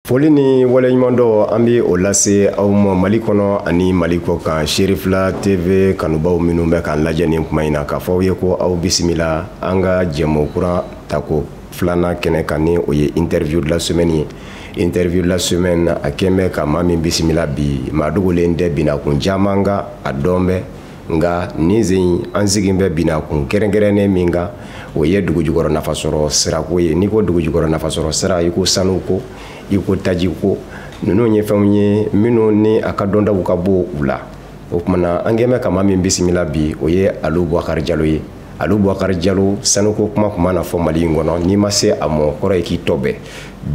Foli ni waleɲumandɔn, an bɛ o lase aw ma Mali kɔnɔ ani Mali kɔ kan. Serifila TV kanubaw minnu bɛ k'an lajɛ nin kuma in na, k'a fɔ aw ye ko aw bisimila an ka jɛmo kura tako filanan kɛnɛ kan, ni o ye interview de la semaine ye. Interview de la semaine, a kɛn bɛ ka maa min bisimila bi, maa dogolen tɛ binakun caman kan, a dɔn bɛ. Nka nin sen, an sigi bɛ binakun kɛrɛnkɛrɛnnen min kan, o ye dugujukɔrɔ nafasɔrɔ sirako ye. N'i ko dugujukɔrɔ nafasɔrɔ sira, i ko sanu ko, i ko taji ko. Ninnu ye fɛnw ye minnu ni a ka dɔntaw ka bɔ u la. O tuma na, an kɛn bɛ ka maa min bisimila bi, o ye Alu Bubakari Jalo ye. Alu Bubakari Jalo, sanuko kuma tun mana fɔ Mali in kɔnɔ, n'i ma se a ma, o kɔrɔ ye k'i tɔ bɛɛ.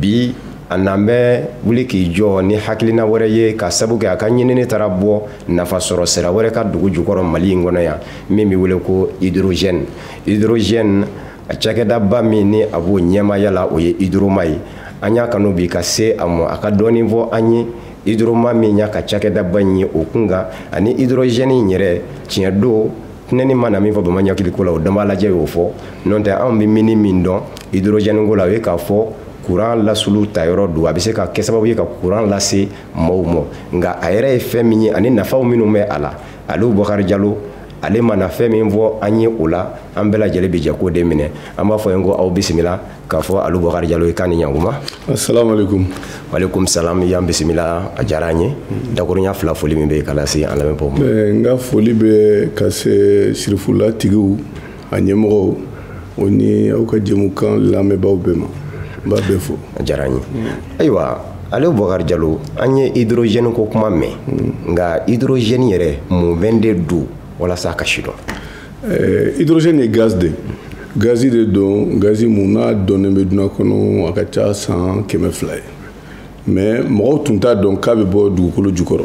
Bi a n'an bɛ wuli k'i jɔ ni hakilina wɛrɛ ye, ka sabu kɛ a ka ɲinini taara bɔ nafasɔrɔ sira wɛrɛ ka dugu jukɔrɔ Mali in kɔnɔ yan, min bɛ wele ko hydrogène. Hydrogène, a cakɛdaba min ni a b'o ɲɛmaaya la, o ye Hydroma ye. An y'a kanu bi ka se a ma, a ka dɔɔnin fɔ an ye Hydroma min y'a ka cakɛdaba in ye, o kun kan, ani hydrogène in yɛrɛ. Tiɲɛ don, tɛnɛni mana min fɔ Bamanan ko la, o dɔnbaa lajɛ y'o fɔ. N'o tɛ, anw bɛ mini min dɔn hydrogène ko la, o ye k'a fɔ courant lasulu tayɔrɔ don, a bɛ se ka kɛ sababu ye ka courant lase maaw ma. Nka a yɛrɛ ye fɛn min ye ani nafaw minnu bɛ a la, Alu Bubakari Jalo, ale mana fɛn min fɔ an ye o la, an bɛɛ lajɛlen bɛ jɛ k'o de minɛ. An b'a fɔ yen ko aw bisimila, k'a fɔ Alu Bubakari Jalo ye k'a ni ɲankuma. Asalaamaaleykum. Walekum salam. Y'an bisimila, a diyara an ye. Dakurunya fila, foli min bɛ yen ka lase an lamɛnbaaw ma. N ka foli bɛ ka se Sirifula tigiw, a ɲɛmɔgɔw, o ni aw ka jɛmukan lamɛnbaaw bɛɛ ma. N b'a bɛɛ fo. A diyara an ye. Ayiwa, Ale Bubakari Jalo, an ye hydrogène ko kuma mɛn, nka hydrogène yɛrɛ, mun fɛn de don walasa ka si dɔn? Hydrogène ye gaz de gazi de don, gazi mun n'a dɔnnen bɛ dunan kɔnɔ, a ka ca san 200 ye. Mais mɔgɔw tun t'a dɔn k'a bɛ bɔ dugukolo jukɔrɔ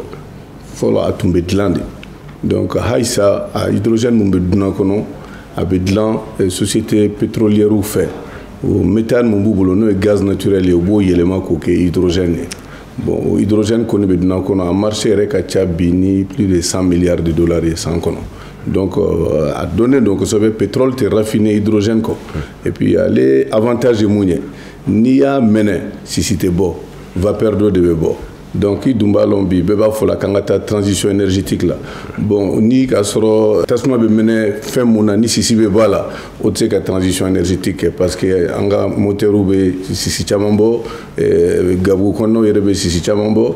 fɔlɔ, a tun bɛ dilan de. Donc halisa, a hydrogène mun bɛ dunan kɔnɔ, a bɛ dilan société pétrolière fɛ. O méthane mun b'u bolo, n'o ye gaz naturel ye, u b'o yɛlɛma k'o kɛ hydrogène ye. Bon, o hydrogène kɔni bɛ dunan kɔnɔ, a marché yɛrɛ ka ca bi ni plus de 100 milliards de dollars ye san kɔnɔ. Donc a dɔnnen don kosɛbɛ, pétrole tɛ raffiner hydrogène kɔ. Et puis ale avantage ye mun ye? N'i y'a mɛnɛ, sisi tɛ bɔ, vapeur d'eau de bɛ bɔ. Donc i dun b'a lɔn bi, bɛɛ b'a fɔ la k'an ka taa transition énergétique la. Bon, ni k'a sɔrɔ tasuma bɛ mɛnɛ fɛn mun na, ni sisi bɛ bɔ a la, o tɛ se ka transition énergétique kɛ, parce que an ka moteurw bɛ sisi caman bɔ, gabugu kɔnɔnaw yɛrɛ bɛ sisi caman bɔ,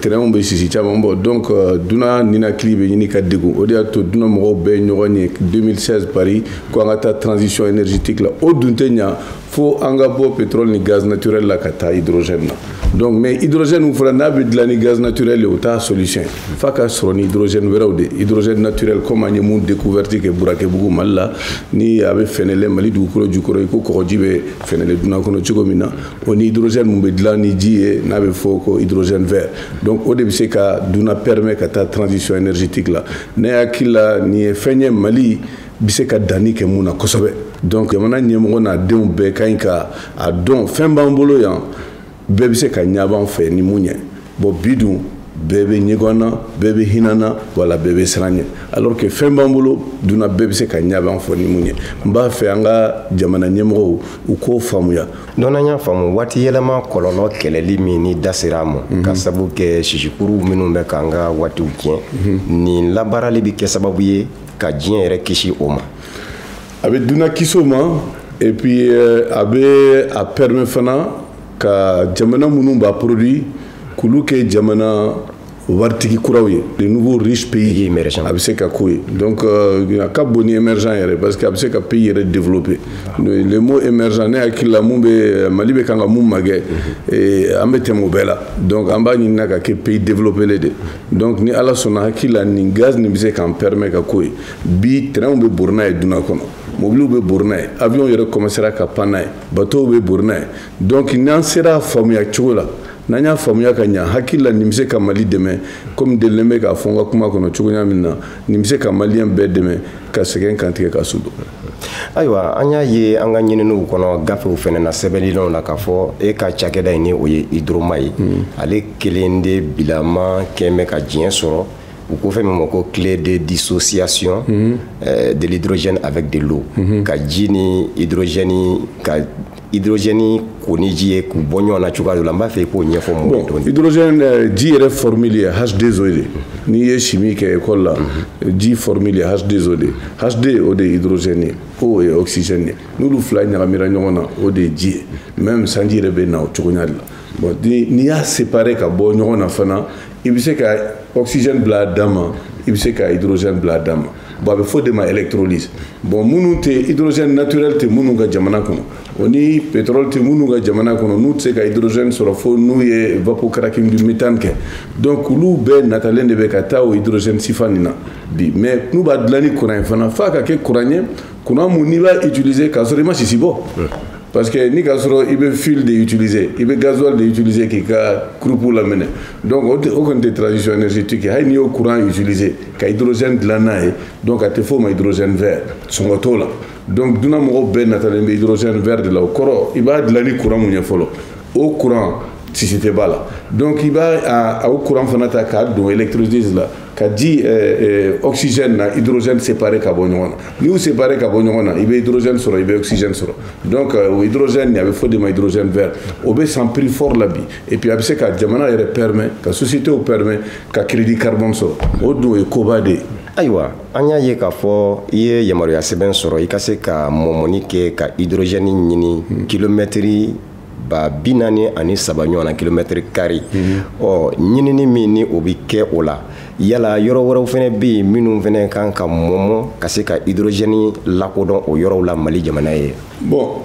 trainw bɛ sisi caman bɔ. Donc dunan ninakili bɛ ɲini ka degun. O de y'a to dunan mɔgɔw bɛɛ ɲɔgɔn ye 2016 Paris ko an ka taa transition énergétique la. O dun tɛ ɲa fo an ka bɔ pétrole ni gaz naturel la ka taa hydrogène na. Donc mais hydrogène fana, n'a bɛ dilan ni gaz naturel ye, o t'a solution, f'a ka sɔrɔ ni hydrogène wɛrɛw de, hydrogène naturel, comme an ye mun découverte kɛ Burakɛbugu, Mali la, ni a bɛ fɛnɛlɛ Mali dugukolo jukɔrɔ i ko kɔgɔji bɛ fɛnɛlɛ dunan kɔnɔ cogo min na, o ni hydrogène mun bɛ dilan ni ji ye, n'a bɛ fɔ ko hydrogène vert. Donc o de bɛ se ka dunan permet ka taa transition énergétique la. Ne hakili la, nin ye fɛn ye Mali bɛ se ka danni kɛ mun na kosɛbɛ. Donc jamana ɲɛmɔgɔ n'a denw bɛɛ ka ɲi ka a dɔn, fɛn b'an bolo yan, bɛɛ bɛ se ka ɲɛb'an fɛ ni mun ye. Bon, bi dun, bɛɛ bɛ ɲɛgɔn na, bɛɛ bɛ hinɛ na, wala bɛɛ bɛ siran ɲɛ, alors que fɛn b'an bolo, dunna bɛɛ bɛ se ka ɲɛb'an fɛ ni mun ye. N b'a fɛ an ka jamana ɲɛmɔgɔw u k'o faamuya. Donc n'an y'a faamu, waati yɛlɛma kɔlɔlɔ kɛlɛli min ni da sera a ma, ka sabu kɛ sisikuru minnu bɛ k'an ka waatiw tiɲɛ, nin labaarali bɛ kɛ sababu ye ka diɲɛ yɛrɛ kisi o ma. A bɛ dunan kisi o ma, et puis a bɛ a permet fana ka jamana minnu b'a produit k'olu kɛ jamana waritigi kuraw ye, les nouveaux riches pays. Émergent. A bɛ se ka k'o ye. Donc a ka bon ni émergent yɛrɛ, parce que a bɛ se ka pays yɛrɛ développer. Le mot émergent, ne hakili la, mun bɛ Mali bɛ kan ka mun magɛ, an bɛ tɛmɛ o bɛɛ la. Donc an b'a ɲini ka kɛ pays développé de. Donc ni Ala sɔnna, hakili la, nin gaz nin bɛ se k'an permet ka k'o ye. Bi trainw bɛ bori n'a ye dunan kɔnɔ, mobiliw bɛ bori n'a ye, avion yɛrɛ commencera ka pan n'a ye, bateau bɛ bori n'a ye. Donc n'an sera a faamuya cogo la, n'an y'a faamuya ka ɲa, hakili la, nin bɛ se ka Mali dɛmɛ. Komi delilen bɛ k'a fɔ n ka kuma kɔnɔ cogoya min na, nin bɛ se ka maliyɛn bɛɛ dɛmɛ ka sɛgɛn kantigɛ ka su don. Ayiwa, an y'a ye an ka ɲininiw kɔnɔ, gafew fɛnɛ na, sɛbɛnnilenw na, k'a fɔ e ka cakɛda in, ni o ye Hydroma ye, ale kelen de bilama kɛn bɛ ka diɲɛ sɔrɔ. U ko fɛn min ma ko clé de dissociation de l'hydrogène avec de l'eau, ka ji ni hydrogène, ka hydrogène ko ni ji ye k'u bɔ ɲɔgɔn na cogoya dɔ la. N b'a fɛ i k'o ɲɛfɔ mɔgɔw. Bon, hydrogène, ji yɛrɛ formule ye H2O de. N'i ye chimie kɛ école la, ji formule ye H2O de. H2, o de ye hydrogène ye, O ye oxygène ye. N'olu fila ɲagamira ɲɔgɔn na, o de ye ji ye. Même sanji yɛrɛ bɛ na o cogoya de la. Bon, n'i y'a séparer ka bɔ ɲɔgɔn na fana, i bɛ se ka oxygène bila a dan ma, i bɛ se ka hydrogène bila a dan ma. Bon, a bɛ fɔ de ma électrolyse. Bon, minnu tɛ hydrogène naturel tɛ minnu ka jamana kɔnɔ, o ni pétrole tɛ minnu ka jamana kɔnɔ, n'u tɛ se ka hydrogène sɔrɔ fo n'u ye vapocracking du méthane kɛ, donc olu bɛɛ natalen de bɛ ka taa o hydrogène sifa nin na bi. Mais n'u b'a dilan ni courant ye fana, f'a ka kɛ courant ye, courant mun n'i b'a utiliser k'a sɔrɔ i ma sisi bɔ. Parce que ni k'a sɔrɔ i bɛ fil de utiliser, i bɛ gasoil de utiliser k'i ka croupe laminɛ, donc o kɔni tɛ transition énergétique ye. Hali n'i y'o courant utiliser ka hydrogène dilan n'a ye, donc a tɛ f'o ma hydrogène vert, sɔngɔ t'o la. Donc dunan mɔgɔw bɛɛ natalen bɛ hydrogène vert de la. O kɔrɔ, i b'a dilan ni courant mun ye fɔlɔ, o courant sisi tɛ b'a la. Donc i b'a o courant fana ta k'a don électrolyse la, ka ji oxygène na hydrogène séparé ka bɔ ɲɔgɔn na. N'i y'u séparé ka bɔ ɲɔgɔn na, i bɛ hydrogène sɔrɔ, i bɛ oxygène sɔrɔ. Donc o hydrogène nin, a bɛ fɔ de ma hydrogène vert. O bɛ san prix fort la bi. Et puis a bɛ se ka jamana yɛrɛ permet, ka société permet ka crédit carbone sɔrɔ. O dun, o ye koba de ye. Ayiwa, an y'a ye k'a fɔ i ye yamaruya sɛbɛn sɔrɔ i ka se ka mɔmɔni kɛ ka hydrogène ɲini kilomɛtiri 43 ɲɔgɔn na, kilomɛtiri kari. Ɔ, ɲinini min ni o bɛ kɛ o la, yala yɔrɔ wɛrɛw fana bɛ yen minnu fana kan ka mɔmɔ ka se ka hydrogène lakodɔn o yɔrɔw la Mali jamana ye? Bon,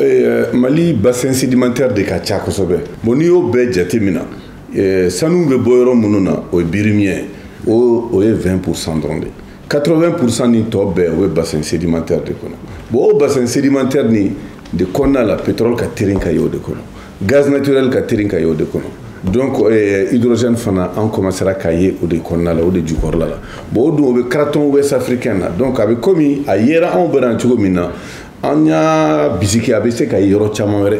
Mali bassin sédimentaire de ka ca kosɛbɛ. Bon, n'i y'o bɛɛ jate minɛ, sanu bɛ bɔ yɔrɔ minnu na, o ye Birimiɲɛ ye, o ye 20% dɔrɔn de. 80% ni tɔ bɛɛ, o bɛ bassin sédimentaire de kɔnɔ. Bon, o bassin sédimentaire ni de kɔnɔna la, pétrole ka teli ka ye o de kɔnɔ, gaz naturel ka teli ka ye o de kɔnɔ. Donc hydrogène fana, an commencera k'a ye o de kɔnɔna la, o de jukɔrɔla la. Bon, o dun, o bɛ craton ouest africain na. Donc a bɛ komi a yera anw bɛɛ na cogo min na, an y'a bisiki, a bɛ se ka ye yɔrɔ caman wɛrɛ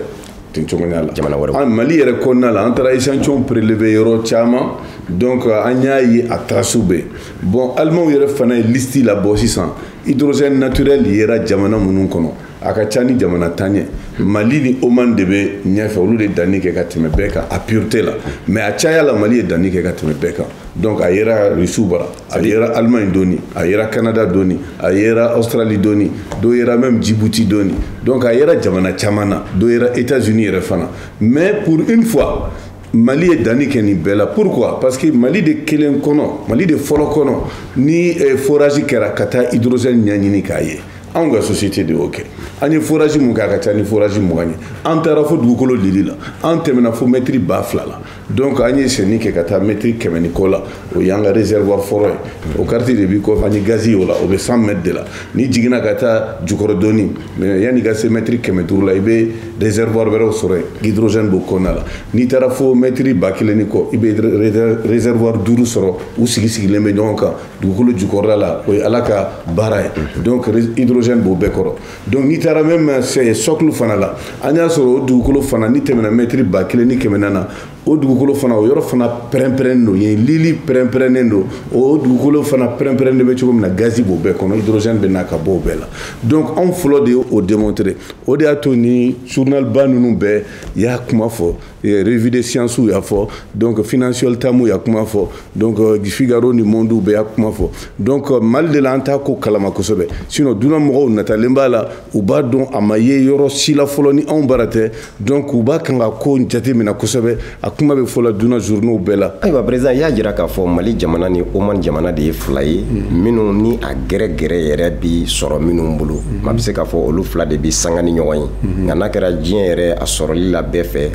ten cogoya la. Jamana wɛrɛw. An Mali yɛrɛ kɔnɔna la, an taara échantillon prélever yɔrɔ caman, donc an y'a ye a trace bɛ. Bon, Alimanw yɛrɛ fana ye liste labɔ sisan, hydrogène naturel yera jamana minnu kɔnɔ, a ka ca ni jamana 10 ye. Mali ni Oman de bɛ ɲɛfɛ, olu de danni kɛ ka tɛmɛ bɛɛ kan a pureté la. Mais a caya la, Mali ye danni kɛ ka tɛmɛ bɛɛ kan. Donc a yera Rusiw bara, a yera Allemagne doni, a yera Canada doni, a yera Australie doni, dɔ yera même Djibouti doni. Donc a yera jamana caman na, dɔ yera États-Unis yɛrɛ fana. Mais pour une fois, Mali ye danni kɛ nin bɛɛ la. Pourquoi? Parce que Mali de kelen kɔnɔ, Mali de fɔlɔ kɔnɔ ni forage kɛra ka taa hydrogène ɲɛɲini k'a ye. Anw ka société de y'o kɛ. An ye forage mun kɛ, a ka ca ni forage 20 ye. An taara fo dugukolo lili la, an tɛmɛna fo mɛtiri 2000 la. Donc an ye senni kɛ ka taa mɛtiri 100 ni kɔ la, o y'an ka réservoir fɔlɔ ye. O carte de b'i kɔfɛ, an ye gazi o la, o bɛ 100 mètres de la. N'i jiginna ka taa jukɔrɔ dɔɔni, mais yanni ka se mɛtiri 500 la, i bɛ réservoir wɛrɛw sɔrɔ yen, hydrogène b'o kɔnɔna la. N'i taara fo mɛtiri 1000 ni kɔ, i bɛ réservoir duuru sɔrɔ, u sigi sigilen bɛ ɲɔgɔn kan dugukolo jukɔrɔla la. O ye Ala ka baara ye. Donc hydrogène b'o bɛɛ kɔrɔ. Donc n'i taara même socle fana la, an y'a sɔrɔ o dugukolo fana, n'i tɛmɛna mɛtiri 1400 na, o dugukolo fana, o yɔrɔ fana pɛrɛn-pɛrɛnnen don yen, lili pɛrɛn-pɛrɛnnen don. O dugukolo fana pɛrɛn-pɛrɛnnen bɛ cogo min na, gazi b'o bɛɛ kɔnɔ, hydrogène bɛ na ka bɔ o bɛɛ la. Donc anw fɔlɔ de ye o démontrer. O de y'a to ni journal ba ninnu bɛɛ y'a kuma fɔ, Revue des sciences y'a fɔ, donc Financial Times y'a kuma fɔ, donc Figaro ni Monde bɛɛ y'a kuma fɔ. Donc Mali de la, an t'a ko kalama kosɛbɛ, sinon dunan mɔgɔw natalen b'a la, u b'a dɔn a ma ye yɔrɔ si la fɔlɔ ni anw bara tɛ. Donc u b'a kan ka ko jateminɛ kosɛbɛ, a kuma bɛ fɔ la dunan journaux bɛɛ la. Ayiwa président, i y'a jira k'a fɔ Mali jamana ni Oman jamana de ye fila ye minnu ni a gɛrɛ gɛrɛ yɛrɛ bi sɔrɔ minnu bolo. Maa bɛ se k'a fɔ olu fila de bi sanga ni ɲɔgɔn ye, nka n'a kɛra diɲɛ yɛrɛ a sɔrɔli la bɛɛ fɛ,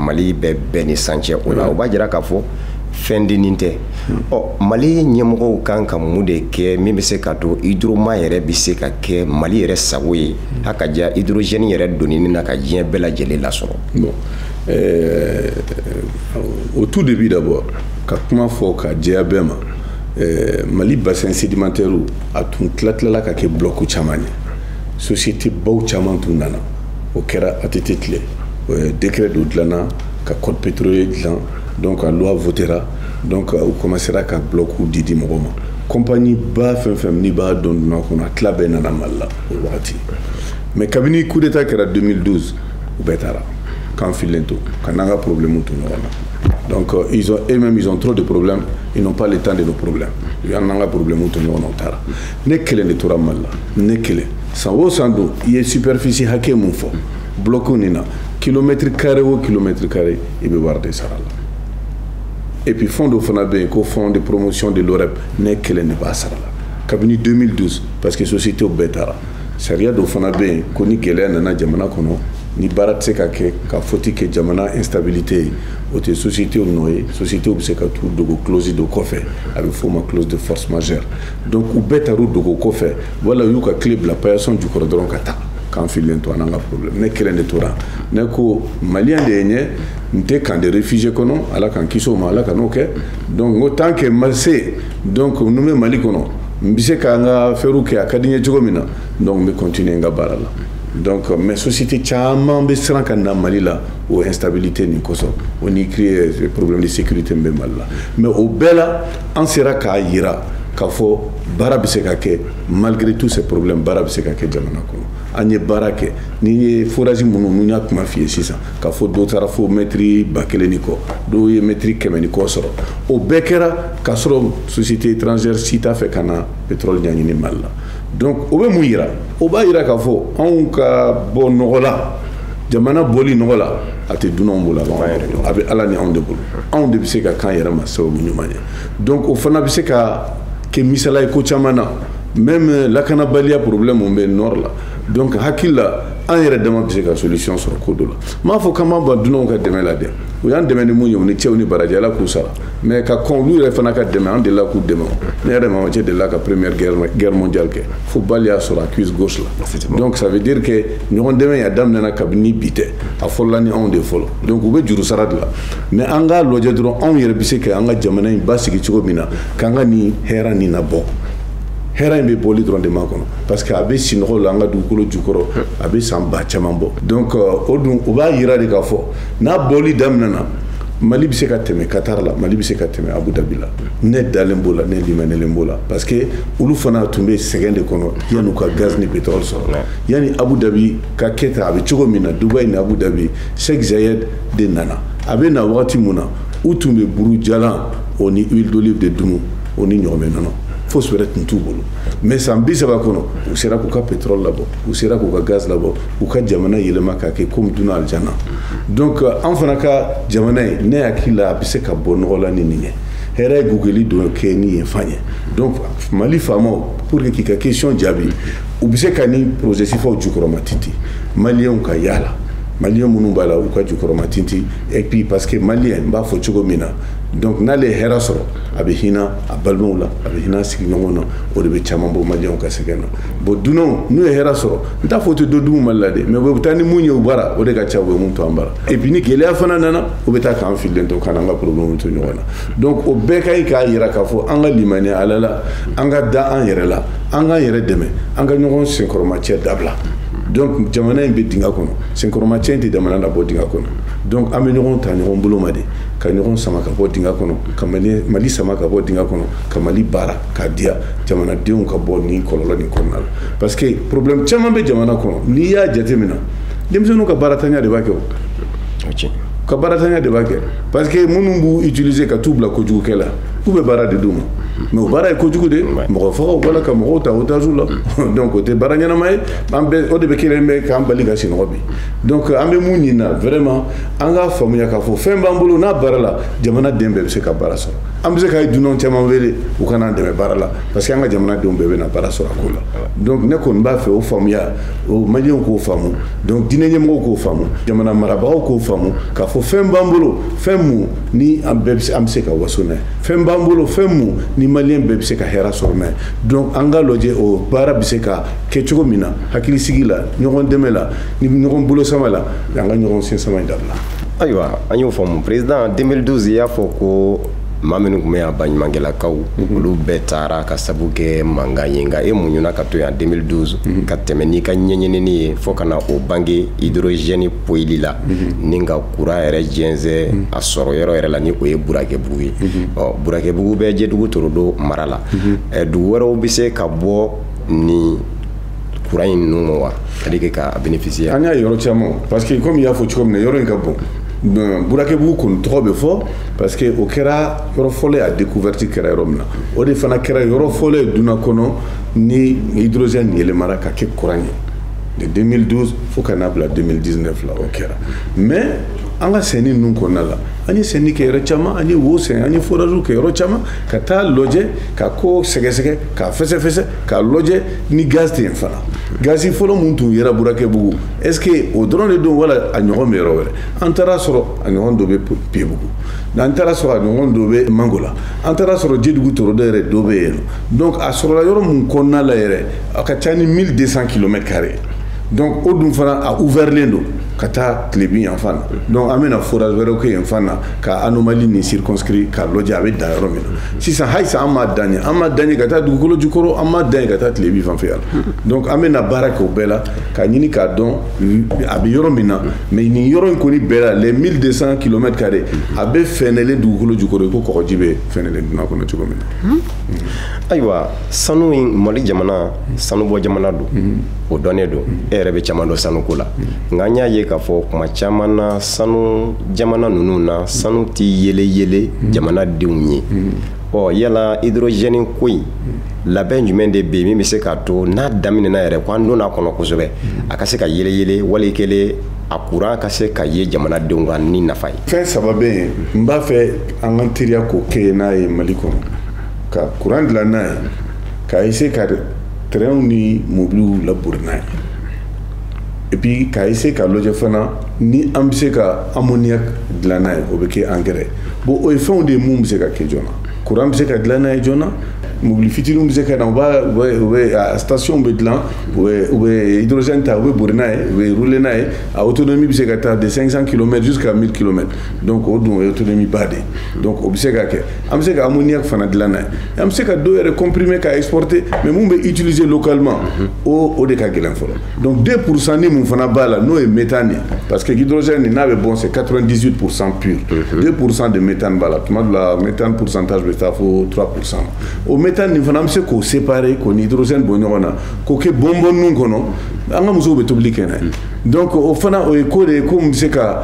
Mali bɛ bɛɛ ni san cɛ o la. O b'a jira k'a fɔ fɛn dennin tɛ. Ɔ, Mali ɲɛmɔgɔw kan ka mun de kɛ min bɛ se ka to hydroma yɛrɛ bɛ se ka kɛ Mali yɛrɛ sago ye, a ka diya hydrogène yɛrɛ donni na ka diɲɛ bɛɛ lajɛlen lasɔrɔ? Bon, au tout début d'abord, ka kuma fɔ ka jɛya bɛɛ ma, Mali bassin sédimentaire a tun tila tilala ka kɛ bloc caman ye. Société baw caman tun nana, o kɛra ATT tile. Décret dɔ dilanna ka code pétrolier dilan, donc a loi votera, donc u commencera ka bloc di di mɔgɔw ma. Compagnie ba fɛn fɛn n'i b'a dɔn dunan kɔnɔ, a tila bɛɛ nana Mali la o wagati. Mais kabini coup d'état kɛra 2012, u bɛɛ taara k'an filen to ka n'an ka problème to ɲɔgɔn na. Donc ils ont eux-mêmes, ils ont trop de problèmes, ils n'ont pas le temps de nos problèmes. U y'an n'an ka problème to ɲɔgɔn na, u taara. Ne kelen de tora Mali la, ne kelen. San o san don, i ye superficie hakɛ mun fɔ bloc nin na, kilomètre carré o kilomètre carré, i bɛ wari de sara la. Et puis fonds dɔ fana bɛ yen ko fonds de promotion de l'OREP, ne kelen de b'a sara la kabini 2012, parce que société bɛɛ taara. Sariya dɔ fana bɛ yen ko ni gɛlɛya nana jamana kɔnɔ, ni baara tɛ se ka kɛ ka faute kɛ jamana instabilité ye, o tɛ société nɔ ye. Société bɛ se ka t'u dogo clause dɔ kɔfɛ, a bɛ f'o ma clause de force majeure. Donc u bɛɛ taar'u dogo kɔfɛ, wala u y'u ka clé bila paillasson jukɔrɔ dɔrɔn ka taa k'an filen to an n'an ka problème. Ne kelen de tora. Ne ko malien de ye n ye, n tɛ camp de réfugié kɔnɔ, Ala k'an kisi o ma, Ala ka n'o kɛ. Donc n ko tant que ma se, donc nu bɛ Mali kɔnɔ, n bɛ se k'an ka fɛrw kɛ, a ka di n ye cogo min na, donc n bɛ continuer n ka baara la. Donc mais société caman bɛ siran ka na Mali la o instabilité nin kosɔn, o ni créer problème de sécurité min bɛ Mali la. Mais o bɛɛ la, an sera k'a yira k'a fɔ baara bɛ se ka kɛ malgré tous ces problèmes, baara bɛ se ka kɛ jamana kɔnɔ. An ye baara kɛ. Ni ye forage minnu n'u y'a kuma f'i ye sisan k'a fɔ dɔw taara fo mɛtiri 1000 ni kɔ, dɔw ye mɛtiri 100 ni kɔ sɔrɔ, o bɛɛ kɛra k'a sɔrɔ société étrangère si t'a fɛ ka na pétrole ɲɛɲini Mali la. Donc o bɛ mun yira? O b'a yira k'a fɔ anw ka bɔ nɔgɔ la, jamana bɔli nɔgɔ la, a tɛ dunanw bolo, a bɛ Ala ni anw de bolo. Anw de bɛ se ka k'an yɛrɛ ma sababu ɲuman ye. Donc o fana bɛ se ka kɛ misala ye ko caman na, même lakanabaliya problème mun bɛ nord la. Donc hakili la, an yɛrɛ dama bɛ se ka solution sɔrɔ ko dɔ la. N m'a fɔ k'an b'an ban dunanw ka dɛmɛ la dɛ, u y'an dɛmɛ ni mun ye, u ni cɛw ni baraji, Ala k'u sara. Mais ka kɔn olu yɛrɛ fana ka dɛmɛ, an delila k'u dɛmɛ. Ne yɛrɛ mamacɛ delila ka première guerre mondiale kɛ fo balle y'a sɔrɔ a cuisse gauche la. Donc ça veut dire que ɲɔgɔn dɛmɛ a daminɛna kabini bi tɛ, a fɔlɔla ni anw de fɔlɔ. Donc u bɛ juru sara de la, mais an k'a lajɛ dɔrɔn, anw yɛrɛ bɛ se ka an ka jamana in basigi cogo min na, k'an ka nin hɛrɛ nin nabɔ. Hɛrɛ in bɛ bɔli dɔrɔn de ma kɔnɔ, parce que a bɛ sinɔgɔ la an ka dugukolo jukɔrɔ, a bɛ san ba caman bɔ. Donc o dun, o b'a yira de k'a fɔ n'a bɔli daminɛna, Mali bɛ se ka tɛmɛ Qatar la, Mali bɛ se ka tɛmɛ Abu Dhabi la. Ne dalen b'o la, ne limaniyalen b'o la, parce que olu fana tun bɛ sɛgɛn de kɔnɔ yan'u ka gaz ni pétrole sɔrɔ. Yanni Abu Dhabi ka kɛ tan a bɛ cogo min na, Dubaï ni Abu Dhabi, Sheikh Zayed de nana. A bɛ na wagati mun na, u tun bɛ buru jalan o ni huile d'olive de dumu, o ni ɲɔgɔmɛ nɔnɔ, fosi wɛrɛ tun t'u bolo. Mais san 30 kɔnɔ, u sera k'u ka pétrole labɔ, u sera k'u ka gaz labɔ, u ka jamana yɛlɛma k'a kɛ komi dunan alijana. Donc an fana ka jamana ye, ne hakili la, a bɛ se ka bɔ nɔgɔ la ni nin ye, hɛrɛ ye gugeli dɔ kɛ ni yen fan ye. Donc Mali faamaw, pour que k'i ka question jaabi, u bɛ se ka ni projet sifaw jukɔrɔma tintin, maliyɛnw ka yaala, maliyɛn minnu b'a la, u ka jukɔrɔma tintin. Et puis parce que maliyɛn, n b'a fɔ cogo min na, donc n'ale ye hɛrɛ sɔrɔ, a bɛ hinɛ a balimaw la, a bɛ hinɛ a sigiɲɔgɔnw na, o de bɛ caman bɔ maliyɛnw ka sɛgɛn na. Bon, dunanw n'u ye hɛrɛ sɔrɔ, n t'a fɔ u tɛ dɔ dun Mali la dɛ, mais u bɛ taa ni mun ye u bara, o de ka ca u bɛ mun to an bara. Et puis ni gɛlɛya fana nana, u bɛ taa k'an fililen to, ka n'an ka problème to ɲɔgɔn na. Donc o bɛɛ ka ɲi k'a yira k'a fɔ an ka limaniya Ala la, an ka da an yɛrɛ la, an k'an yɛrɛ dɛmɛ, an ka ɲɔgɔn senkɔrɔmacɛ dabila. Donc jamana in bɛ dingɛ kɔnɔ, senkɔrɔmacɛ in tɛ jamana labɔ dingɛ kɔnɔ. Donc an bɛ ɲɔgɔn ta ɲɔgɔn bolo ma de, ka ɲɔgɔn sama ka bɔ dingɛ kɔnɔ, ka Mali sama ka bɔ dingɛ kɔnɔ, ka Mali baara k'a diya jamanadenw, ka bɔ nin kɔlɔlɔ nin kɔnɔna la. Parce que problème caman bɛ jamana kɔnɔ, n'i y'a jateminɛ, denmisɛnninw ka baaratanya de b'a kɛ, o ka baaratanya de b'a kɛ, parce que minnu b'u utiliser ka t'u bila kojugukɛ la, k'u bɛ baara de d'u ma, mais o baara ye kojugu de, mɔgɔ fagaw wala ka mɔgɔw ta otage la. Donc o tɛ baara ɲɛnama ye. An bɛɛ o de bɛ kelen bɛ k'an bali ka sunɔgɔ bi. Donc an bɛ mun ɲini na vraiment, an k'a faamuya k'a fɔ fɛn b'an bolo, n'a baara la, jamana den bɛɛ bɛ se ka baara sɔrɔ. An bɛ se ka dunan caman wele u ka n'an dɛmɛ baara la, parce que an ka jamanadenw bɛɛ bɛ na baara sɔrɔ a ko la. Donc ne kɔni b'a fɛ o faamuya, o maliyɛnw k'o faamu, donc diinɛ ɲɛmɔgɔw k'o faamu, jamana marabagaw k'o faamu k'a fɔ fɛn b'an bolo, fɛn mun ni an bɛɛ bɛ se, an bɛ se ka waso n'a ye, fɛn b'an bolo, fɛn mun ni maliyɛn bɛɛ bɛ se ka hɛrɛ sɔrɔ n'a ye. Donc an ka lajɛ o baara bɛ se ka kɛ cogo min na, hakilisigi la, ɲɔgɔn dɛmɛ la, ni ɲɔgɔn bolo sama la, an ka ɲɔgɔn sen sama in dabila. Ayiwa, an y'o faamu, président. 2012, i y'a fɔ ko Maa minnu tun bɛ yan, baɲumankɛlakaw, olu bɛɛ taara ka sabu kɛ mankan ye. Nka e muɲuna ka to yan 2012 ka tɛmɛ n'i ka ɲɛɲinini ye fo ka na o bange hydrogène poyili la ni ka courant yɛrɛ jɛnsɛn a sɔrɔ yɔrɔ yɛrɛ la, ni o ye Burakɛbugu ye. Ɔ, Burakɛbugu bɛ Jɛdugu Torodo mara la. Dugu wɛrɛw bɛ se ka bɔ nin courant in ninnu ma wa, c'est-à-dire ka bénéficier? An y'a yɔrɔ caman, parce que comme i y'a fɔ cogo min na, yɔrɔ in ka bon. Burakɛbugu kɔni tɔgɔ bɛ fɔ parce que o kɛra yɔrɔ fɔlɔ ye, a découverte kɛra yɔrɔ min na. O de fana kɛra yɔrɔ fɔlɔ ye dunan kɔnɔ ni hydrogène yɛlɛmara ka kɛ courant ye, de 2012 fo ka n'a bila 2019 la, o kɛra. Mais an ka sɛnni ninnu kɔnɔna la, an ye sɛnni kɛ yɔrɔ caman, an ye wo sɛn, an ye forage kɛ yɔrɔ caman, ka taa lajɛ, ka ko sɛgɛsɛgɛ, k'a fɛsɛfɛsɛ, k'a lajɛ ni gaz tɛ yen fana. Gazi fɔlɔ mun tun yera Burakɛbugu, est ce que o dɔrɔn de don wala a ɲɔgɔn bɛ yɔrɔ wɛrɛ? An taara sɔrɔ a ɲɔgɔn dɔ bɛ Piyebugu, an taara sɔrɔ a ɲɔgɔn dɔ bɛ Mangola, an taara sɔrɔ Jɛdugu Torodo yɛrɛ dɔ bɛ yen nɔ. Donc a sɔrɔla yɔrɔ mun kɔnɔna la yɛrɛ, a ka ca ni 1200 kilomètres carrés. Donc o dun fana a ouvertlen don ka taa tilebin yan fan na. Donc an bɛna forage wɛrɛw kɛ yen fan na ka anomalie nin circonscrit, k'a lajɛ a bɛ dan yɔrɔ min na. Sisan halisa an m'a dan ye, an m'a dan ye ka taa dugukolo jukɔrɔ, an m'a dan ye ka taa tilebin fan fɛ yan. Donc an bɛna baara kɛ o bɛɛ la k'a ɲini k'a dɔn a bɛ yɔrɔ min na. Mais nin yɔrɔ in kɔni bɛɛ la, les 1200 kilomètres carrés, a bɛ fɛnɛlen dugukolo jukɔrɔ i ko kɔgɔji bɛ fɛnɛlen dunan kɔnɔ cogo min na. Ayiwa, sanu in, Mali jamana sanubɔ jamana don, o dɔnnen don. E yɛrɛ bɛ caman dɔn sanuko la. Nka an y'a ye k'a fɔ kuma caman na, sanu jamana ninnu na, sanu ti yele yele jamanadenw ye. Ɔ, yala hydrogène ko in, labɛn jumɛn de bɛ yen min bɛ se k'a to n'a daminɛna yɛrɛ ko an donna a kɔnɔ kosɛbɛ, a ka se ka yele yele, wali kelen a courant ka se ka ye jamanadenw kan ni nafa ye? Fɛn saba bɛ yen n b'a fɛ an ka teriya k'o kɛ n'a ye Mali kɔnɔ: ka courant dilan n'a ye, ka essayer ka trainw ni mobiliw labori n'a ye, et puis ka essayer ka lajɛ fana ni an bɛ se ka ammoniac dilan n'a ye, o bɛ kɛ engrais. Bon, o ye fɛnw de ye mun bɛ se ka kɛ joona. Courant bɛ se ka dilan n'a ye joona, mobili fitininw bɛ se ka na, u b'a u bɛ a station bɛ dilan, u bɛ hydrogène ta, u bɛ bori n'a ye, u bɛ rouler n'a ye. A autonomie bɛ se ka taa de 500 km jusqu'à 1000 km. Donc o dun o ye autonomie ba de ye. Donc o bɛ se ka kɛ. An bɛ se ka ammoniac fana dilan n'a ye, an bɛ se ka dɔw yɛrɛ comprimer ka exporter. Mais mun bɛ utiliser localement, o de ka gɛlɛn fɔlɔ. Donc 2% ni mun fana b'a la, n'o ye méthane ye, parce que hydrogène nin n'a bɛ bɔn, c'est 98% pur, 2% de méthane b'a la. Tuma dɔ la, méthane pourcentage bɛ taa fo 3%. O méthane nin fana, an bɛ se k'o séparer, k'o ni hydrogène bɔ ɲɔgɔn na, k'o kɛ bonbonninw kɔnɔ, an ka musow bɛ tobili kɛ n'a ye. Donc o fana o ye ko de ye, ko min bɛ se ka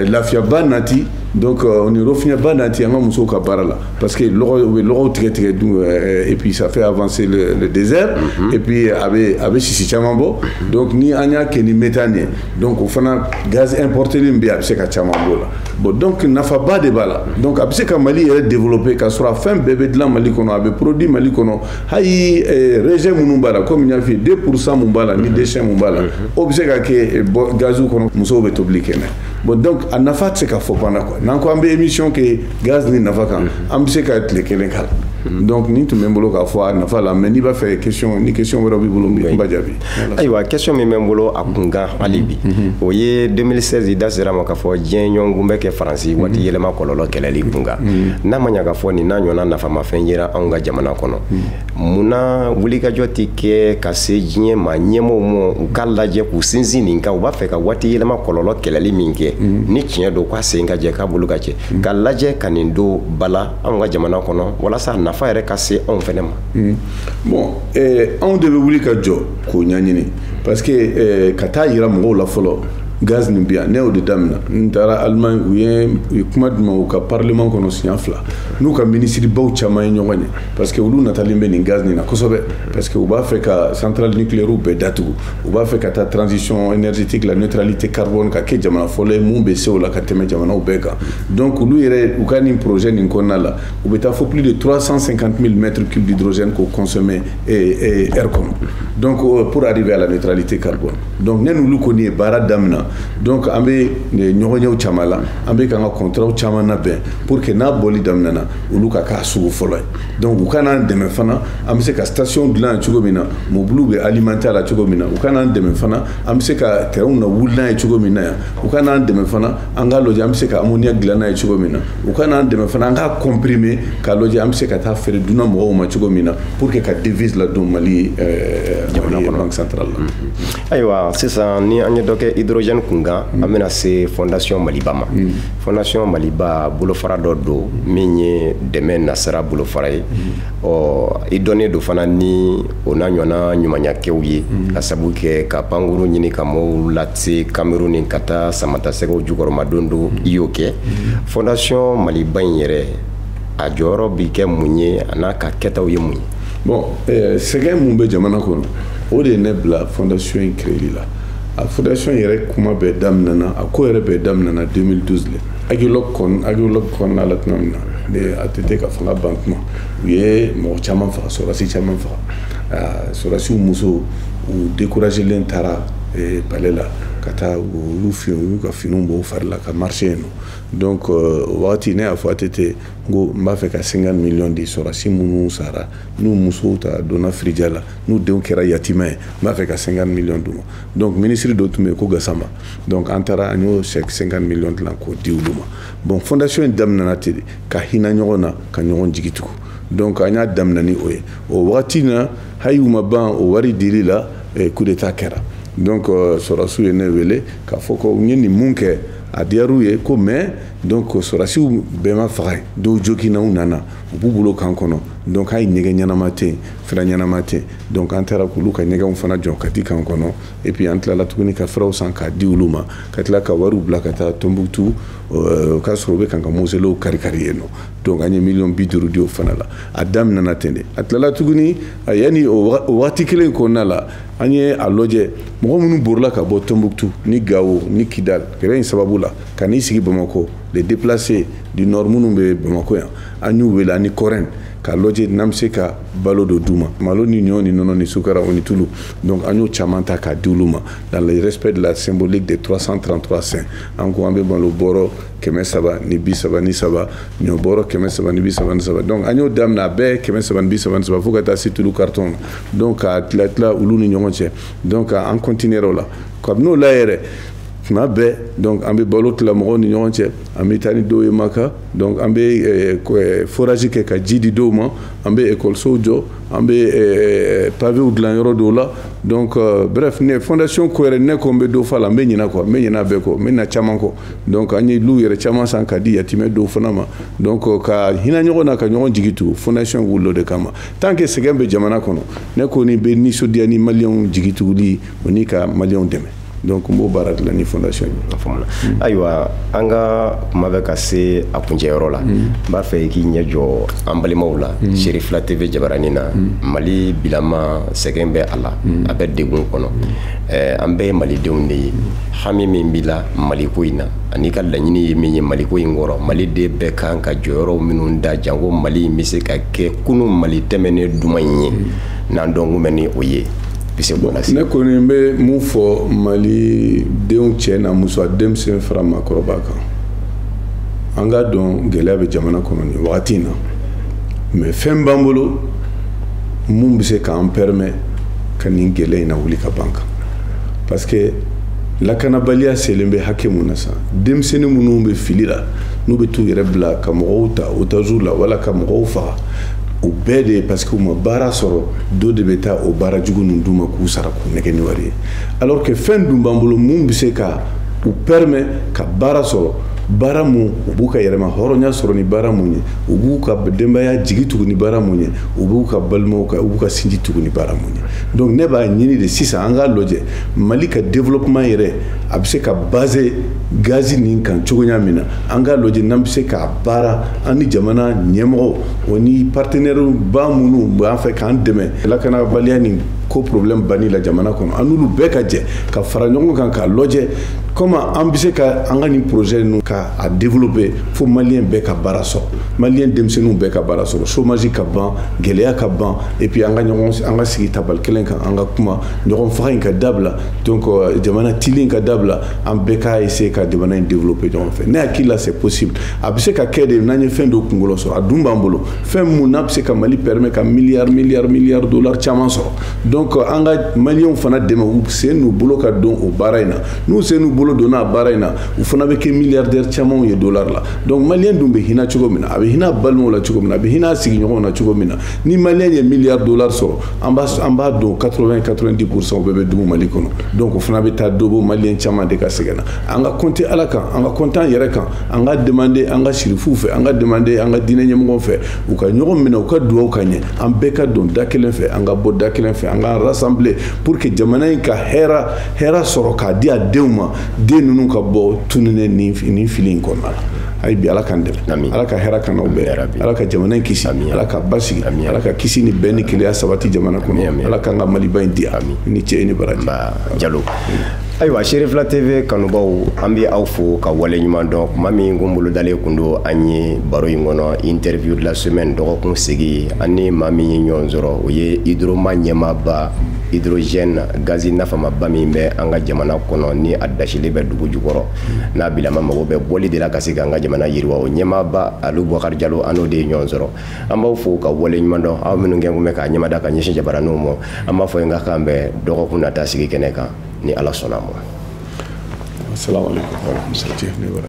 lafiyaba nati, donc o ni rofiɲɛba nati an ka musow ka baara la, parce que lɔgɔ, u bɛ lɔgɔw tigɛ tigɛ dun, et puis ça fait avancer le désert, et puis a bɛ sisi caman bɔ. Donc ni an y'a kɛ ni méthane ye, donc o fana gaz importé min bɛ yen, a bɛ se ka caman bɔ o la. Bon, donc nafaba de b'a la. Donc a bɛ se ka Mali yɛrɛ développer ka sɔrɔ a fɛn bɛɛ bɛ dilan Mali kɔnɔ, a bɛ produit Mali kɔnɔ. Hali rejet minnu b'a la, comme n y'a f'i ye, 2% mun b'a la ni déchet mun b'a la, o bɛ se ka kɛ bɔ gaziw kɔnɔ, musow bɛ tobili kɛ n'a ye. Bon, donc a nafa tɛ se ka fɔ banna quoi. N'an ko an bɛ émission kɛ gaz ni nafa kan, an bɛ se ka tile kelen k'a la. Donc nin tun bɛ n bolo k'a fɔ a nafa la. Mais n'i b'a fɛ question, ni question wɛrɛ b'i bolo, n b'a jaabi. Ayiwa, question min bɛ n bolo a kunkan hali bi, o ye 2016, i da sera ma k'a fɔ diɲɛ ɲɔgɔn bɛ kɛ Faransi waati yɛlɛma kɔlɔlɔ kɛlɛli kunkan. N'a ma ɲa k'a fɔ nin n'a ɲɔgɔnna nafamafɛn yera anw ka jamana kɔnɔ, munna wulikajɔ tɛ kɛ ka se diɲɛ ma ɲɛmɔgɔw ma, u k'a lajɛ k'u sinsin nin kan? U b'a fɛ ka waati yɛlɛma kɔlɔlɔ kɛlɛli min kɛ, ni tiɲɛ don k'a sen ka jɛ, k'a bolo ka jɛ, ka lajɛ ka nin don bala anw ka jamana kɔnɔ walasa nafa yɛrɛ ka se anw fɛnɛ ma. Bon, anw de bɛ wuli ka jɔ k'o ɲɛɲini, parce que ka taa yira mɔgɔw la fɔlɔ gaz nin bi yan. Ne y'o de daminɛ. N taara Allemagne, u ye kuma di ma u ka parlement kɔnɔ siɲɛ fila, n'u ka minisiribaw caman ye ɲɔgɔn ye, parce que olu natalen bɛ nin gaz nin na kosɛbɛ, parce que u b'a fɛ ka centrale nucléaire bɛɛ datugu, u b'a fɛ ka taa transition énergétique, la neutralité carbone, ka kɛ jamana fɔlɔ ye mun bɛ se o la ka tɛmɛ jamanaw bɛɛ kan. Donc olu yɛrɛ, u ka nin projet nin kɔnɔna la, u bɛ taa fo plus de 350 000 mètres cubes d'hydrogène k'o consommer heure kɔnɔ. Donc pour arriver à la neutralité carbone. Donc ne n'olu kɔni ye baara daminɛ. Donc an bɛ ɲɔgɔnyew caman la, an bɛ k'an ka contrat caman labɛn pour que n'a bɔli daminɛna, olu ka k'a sugu fɔlɔ ye. Donc u ka n'an dɛmɛ fana, an bɛ se ka station dilan cogo min na, mobiliw bɛ alimenter a la cogo min na. U ka n'an dɛmɛ fana, an bɛ se ka terrain na wuli n'a ye cogo min na yan. U ka n'an dɛmɛ fana, an k'a lajɛ an bɛ se ka ammoniac dilan n'a ye cogo min na. U ka n'an dɛmɛ fana, an k'a comprimer k'a lajɛ an bɛ se ka taa feere dunan mɔgɔw ma cogo min na, pour que ka devise ladon Mali jamana kɔnɔ, banque centrale la. Ayiwa, sisan ni an ye dɔ kɛ hydrogène kunkan, an bɛna se Fondation Maliba ma. Fondation Maliba bolofara dɔ don min ye dɛmɛ nasira bolofara ye. Ɔ, i dɔnnen don fana ni o n'a ɲɔgɔnna ɲumanyakɛw ye, ka sabu kɛ ka pankuru ɲini ka mɔɔw lase Cameroun ka taa Samatasɛgɛw jukɔrɔmadon don, i y'o kɛ. Fondation Maliba in yɛrɛ, a jɔyɔrɔ bi kɛ mun ye, a n'a ka kɛtaw ye mun ye? Bon, sɛgɛn mun bɛ jamana kɔnɔ, o de ye ne bila fondation in créeli la. A fondation yɛrɛ kuma bɛɛ daminɛna, a ko yɛrɛ bɛɛ daminɛna 2012 le, Aguelhok kɔn, Aguelhok kɔnɔna la. Tuma min na ne ATT ka fanga ban tuma, u ye mɔgɔ caman faga, sɔrɔdasi caman faga. Sɔrɔdasiw musow, u découragélen taara palais la ka taa u y'u fini, u y'u ka finiw bɔ u fari la ka marcher yen nɔ. Donc o wagati ne y'a fɔ ATT n ko n b'a fɛ ka 50 millions di sɔrɔdasi minnu sara, n'u musow ta donna firijɛ la, n'u denw kɛra yatimɛ ye, n b'a fɛ ka 50 millions d'u ma. Donc ministre dɔ tun bɛ yen ko Gasama. Donc an taara, an y'o chèque 50 millions dilan k'o di olu ma. Bon, fondation in daminɛna ten de, ka hinɛ ɲɔgɔn na, ka ɲɔgɔn jigi tugu. Donc an y'a daminɛ ni o ye. O wagati na, hali u ma ban o wari dili la, coup d'état kɛra. Donc sɔrɔdasiw ye ne wele k'a fɔ ko n ye nin mun kɛ, a diyar'u ye ko, mais donc sɔrɔdasiw bɛɛ ma faga yen, dɔw joginna, u nana, u b'u bolo kan kɔnɔ. Donc hali ɲɛgɛn ɲɛnama tɛ yen, fura ɲɛnama tɛ yen. Donc an taara k'olu ka ɲɛgɛnw fana jɔ ka di kan kɔnɔ. Et puis an tilala tuguni ka furaw san k'a di olu ma, ka tila ka wariw bila ka taa Tombouctou, o k'a sɔrɔ u bɛ kan ka mausoléew kari kari yen nɔ. Donc an ye miliyɔn 50 di o fana la. A daminɛna ten de. A tilala tuguni, yanni o waati kelen kɔnɔna la, an ye a lajɛ mɔgɔ minnu borila ka bɔ Tombouctou ni Gao ni Kidal kɛlɛ in sababu la ka n'i sigi Bamakɔ, les déplacés du nord minnu bɛ Bamakɔ yan, an y'u wele ani COREN k'a lajɛ n'an bɛ se ka balo dɔ d'u ma, malo ni ɲɔ ni nɔnɔ ni sukaro o ni tulu. Donc an y'o caman ta k'a di olu ma dans le respect de la symbolique des 333 saints. An ko an bɛ malo bɔrɔ 333, ɲɔ bɔrɔ 333. Donc an y'o daminɛ, a bɛɛ 333, fo ka taa se tulu carton na. Donc k'a tila tila olu ni ɲɔgɔn cɛ. Donc an continuer o la. Kabini o la yɛrɛ, tuma bɛɛ donc an bɛ balo tila mɔgɔw ni ɲɔgɔn cɛ, an bɛ taa ni dɔw ye Maka. Donc an bɛ forage kɛ ka ji di dɔw ma, an bɛ ekɔlisow jɔ, an bɛ pavéw dilan yɔrɔ dɔw la. Donc bref, ne fondation ko yɛrɛ, ne ko n bɛ dɔ fɔ a la, n bɛ ɲinɛ kɔ, n bɛ ɲinɛ a bɛɛ kɔ, n bɛ na caman kɔ. Donc an ye lu yɛrɛ caman san ka di yatimɛ dɔw fana ma. Donc ka hinɛ ɲɔgɔn na, ka ɲɔgɔn jigi tugu, fondation wulila o de kama. Tant que sɛgɛn bɛ jamana kɔnɔ, ne kɔni bɛ nisɔndiya ni maliyɛnw jigi tuguli o ni ka maliyɛnw dɛmɛ. Donc n b'o baara dilan ni fondation ye. Faamuna. Ayiwa, an ka kuma bɛ ka se a kuncɛyɔrɔ la. N b'a fɛ i k'i ɲɛ jɔ an balimaw la Cherifla TV jabaranin na. Mali bilama, sɛgɛn bɛ a la, a bɛ degun kɔnɔ. An bɛɛ ye malidenw de ye. Hami min b'i la maliko in na, ani ka laɲini ye min ye maliko in kɔrɔ, maliden bɛɛ kan ka jɔyɔrɔ minnu da janko Mali in bɛ se ka kɛ kunun Mali tɛmɛnen duman in ye, n'an dɔn kun bɛ ni o ye, bɛ se k'o lase. Ne kɔni bɛ mun fɔ mali denw, cɛ n'a muso, a denmisɛn fara maakɔrɔba kan, an k'a dɔn gɛlɛya bɛ jamana kɔnɔ nin wagati in na, mais fɛn b'an bolo mun bɛ se k'an permet ka nin gɛlɛya in na wuli ka ban kan, parce que lakanabaliya selen bɛ hakɛ mun na sisan, denmisɛnnin minnu bɛ fili la, n'u bɛ t'u yɛrɛ bila ka mɔgɔw ta otage la wala ka mɔgɔw faga, o bɛɛ de ye parce que u ma baara sɔrɔ. Dɔ de bɛ taa o baara jugu ninnu d'u ma k'u sara, k'u nɛgɛ ni wari ye, alors que fɛn dun b'an bolo mun bɛ se ka u permet ka baara sɔrɔ, baara mun u b'u ka yɛrɛma hɔrɔnya sɔrɔ ni baara mun ye, u b'u ka denbaya jigi tugu ni baara mun ye, u b'u ka balimaw ka, u b'u ka sinji tugu ni baara mun ye. Donc ne b'a ɲini de sisan, an k'a lajɛ Mali ka développement yɛrɛ a bɛ se ka baser gazi nin kan cogoya min na. An k'a lajɛ n'an bɛ se k'a baara, an ni jamana ɲɛmɔgɔw o ni partenaires ba minnu b'an fɛ k'an dɛmɛ lakanabaliya nin ko problème banni la jamana kɔnɔ, an n'olu bɛɛ ka jɛ ka fara ɲɔgɔn kan k'a lajɛ. Comment an bɛ se ka an ka nin projet ninnu ka a développer fo malien bɛɛ ka baara sɔrɔ, malien denmisɛnninw bɛɛ ka baara sɔrɔ, chômage ka ban, gɛlɛya ka ban, et puis an ka ɲɔgɔn, an ka sigi tabali kelen kan, an ka kuma ɲɔgɔn faga in ka dabila, donc jamana tili in ka dabila, an bɛɛ k'a essayer ka jamana in développer ɲɔgɔn fɛ. Ne hakili la, c'est possible, a bɛ se ka kɛ de n'an ye fɛn dɔ kunkolo sɔrɔ. A dun b'an bolo, fɛn mun n'a bɛ se ka Mali permet ka milliard, milliard, milliard dollar caman sɔrɔ. Donc an ka malienw fana dɛmɛ, u sen n'u bolo ka don o baara in na. N'u sen n'u bolo donna a baara in na, u fana bɛ kɛ milliardaire camanw ye dollar la. Donc malien dun bɛ hinɛ cogo min na, a bɛ hinɛ a balimaw la cogo min na, a bɛ hinɛ a sigiɲɔgɔnw na cogo min na, ni malien ye milliard dollar sɔrɔ, an b'a dɔn 80 90% bɛɛ bɛ dugu Mali kɔnɔ. Donc o fana bɛ taa dɔ bɔ malien caman de ka sɛgɛn na. An ka compter Ala kan, an ka compter an yɛrɛ kan, an ka demander an ka sirifuw fɛ, an ka demander an ka diinɛ ɲɛmɔgɔw fɛ, u ka ɲɔgɔn minɛ, u ka dugawu ka ɲɛ, an bɛɛ ka don da kelen fɛ, an ka bɔ da kelen fɛ, an ka rassembler pour que jamana in ka hɛrɛ hɛrɛ sɔrɔ k'a di a denw ma, den ninnu ka bɔ tununnen nin fili in kɔnɔna la. Ayi bi, Ala k'an dɛmɛ, Ala ka hɛrɛ ka n'aw bɛɛ, Ala ka jamana in kisi, Ala ka basigi, Ala ka kisi ni bɛn ni kelenya sabati jamana kɔnɔ, Ala k'an ka Maliba in diya. I ni ce, i ni baraji. Jalo. Ayiwa, Serifila TV kanubaw, an bɛ aw fo ka wale ɲuman dɔn. Kuma min kun bolodalen kun don an ye baro in kɔnɔ, interview de la semaine, dɔgɔkun segi, an ni maa min ye ɲɔgɔn sɔrɔ, o ye Hydroma ɲɛmaaba. Hydrogène, gazi nafamaba min bɛ an ka jamana kɔnɔ, ni a dasilen bɛ dugu jukɔrɔ, n'a bilama mago bɛ bɔli de la ka se k'an ka jamana yiriwa, o ɲɛmaaba Alu Bɔkari Jalo, an n'o de ye ɲɔgɔn sɔrɔ. An b'aw fo ka wale ɲuman dɔn, aw minnu kɛ kun bɛ k'a ɲɛmada ka ɲɛsin jabaraninw ma. An b'a fɔ n ka kan bɛn dɔgɔkun nata sigi kɛnɛ kan, ni Ala sɔnna a ma. Assalamu alaikum.